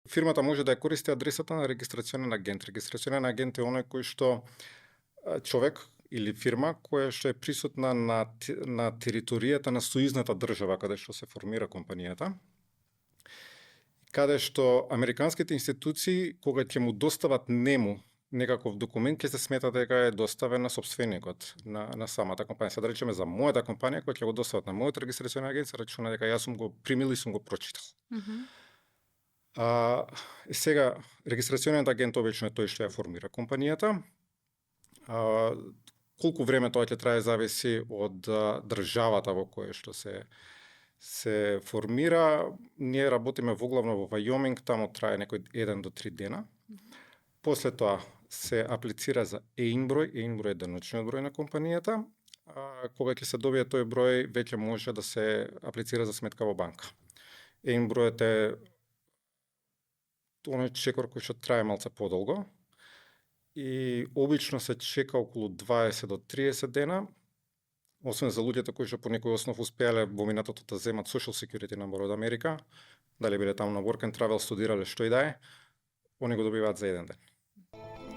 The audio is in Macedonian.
фирмата може да ја користи адресата на регистрационен агент. Регистрационен агент е оној кој што човек или фирма која што е присутна на територијата на сојузната држава каде што се формира компанијата, каде што американските институции кога ќе му достават нему некаков документ, ќе се смета дека е доставен на собственикот на самата компанија. Се да речеме за мојата компанија која ќе го достават на мојот регистрационен агент, се рачуна дека јас сум го примил и сум го прочитал. Сега регистрационен агент обично е тој што ја формира компанијата. Колку време тоа ќе трае зависи од државата во која што се формира. Ние работиме воглавно во Вајоминг, таму трае некој 1 до 3 дена. После тоа се аплицира за ЕИН број, ЕИН број е деночниот број на компанијата. Кога ќе се добие тој број, веќе може да се аплицира за сметка во банка. ЕИН бројот е оној чекор кој што трае малце подолго и обично се чека околу 20 до 30 дена, освен за луѓето кои што по некој основ успеале во минатото да земат Social Security number од Америка, дали биле таму на Work and Travel, студирале, што и да е, они го добиваат за еден ден.